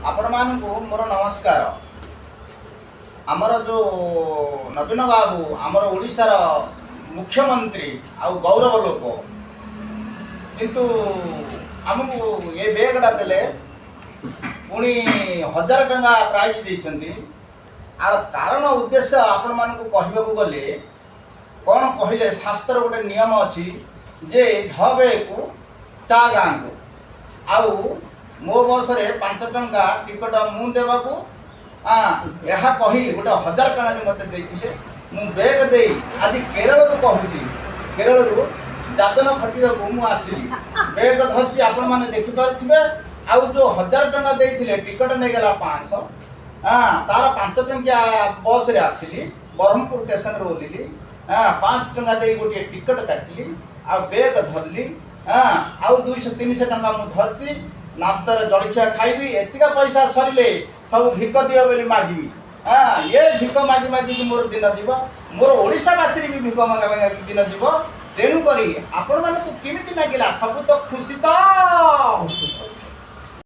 ଆପଣମାନଙ୍କୁ ମୋର ନମସ୍କାର। ଆମର ଯେଉଁ ନବୀନ ବାବୁ, ଆମର ଓଡ଼ିଶାର ମୁଖ୍ୟମନ୍ତ୍ରୀ ଆଉ ଗୌରବ ଲୋକ, କିନ୍ତୁ ଆମକୁ ଏ ବେଗଟା ଦେଲେ, ପୁଣି 1000 ଟଙ୍କା ପ୍ରାଇଜ୍ ଦେଇଛନ୍ତି। ଆର କାରଣ ଉଦ୍ଦେଶ୍ୟ ଆପଣମାନଙ୍କୁ କହିବାକୁ ଗଲେ କ'ଣ କହିଲେ, ଶାସ୍ତ୍ର ଗୋଟେ ନିୟମ ଅଛି ଯେ ଧ ବେକୁ ଚା ଗାଁକୁ। ଆଉ ମୋ ବସରେ 5 ଟଙ୍କା ଟିକଟ ମୁଁ ଦେବାକୁ, ଏହା କହି ଗୋଟେ 1000 ଟଙ୍କାଟି ମୋତେ ଦେଇଥିଲେ। ମୁଁ ବେଗ ଦେଇ ଆଜି କେରଳରୁ କହୁଛି, କେରଳରୁ ଯାଜନ ଖଟିବାକୁ ମୁଁ ଆସିଲି। ବେଗ ଧରିଛି, ଆପଣମାନେ ଦେଖିପାରୁଥିବେ। ଆଉ ଯେଉଁ 1000 ଟଙ୍କା ଦେଇଥିଲେ, ଟିକଟ ନେଇଗଲା 500। ହଁ, ତାର 5 ଟଙ୍କିଆ ବସ୍ରେ ଆସିଲି, ବ୍ରହ୍ମପୁର ଷ୍ଟେସନରେ ଓହ୍ଲିଲି। ହଁ, 500 ଟଙ୍କା ଦେଇ ଗୋଟିଏ ଟିକଟ କାଟିଲି ଆଉ ବେଗ ଧରିଲି। ହଁ, ଆଉ 200 300 ଟଙ୍କା ମୁଁ ଧରିଛି, ନାସ୍ତାରେ ଜଳଖିଆ ଖାଇବି। ଏତିକା ପଇସା ସରିଲେ ସବୁ ଭିକ ଦିଅ ବୋଲି ମାଗିବି। ହଁ, ଏ ଭିକ ମାଗି ମାଗିକି ମୋର ଦିନ ଯିବ, ମୋର ଓଡ଼ିଶାବାସୀରେ ବି ଭିକ ମାଗି ମାଗିକି ଦିନ ଯିବ। ତେଣୁକରି ଆପଣମାନଙ୍କୁ କେମିତି ଲାଗିଲା? ସବୁ ତ ଖୁସି ତ?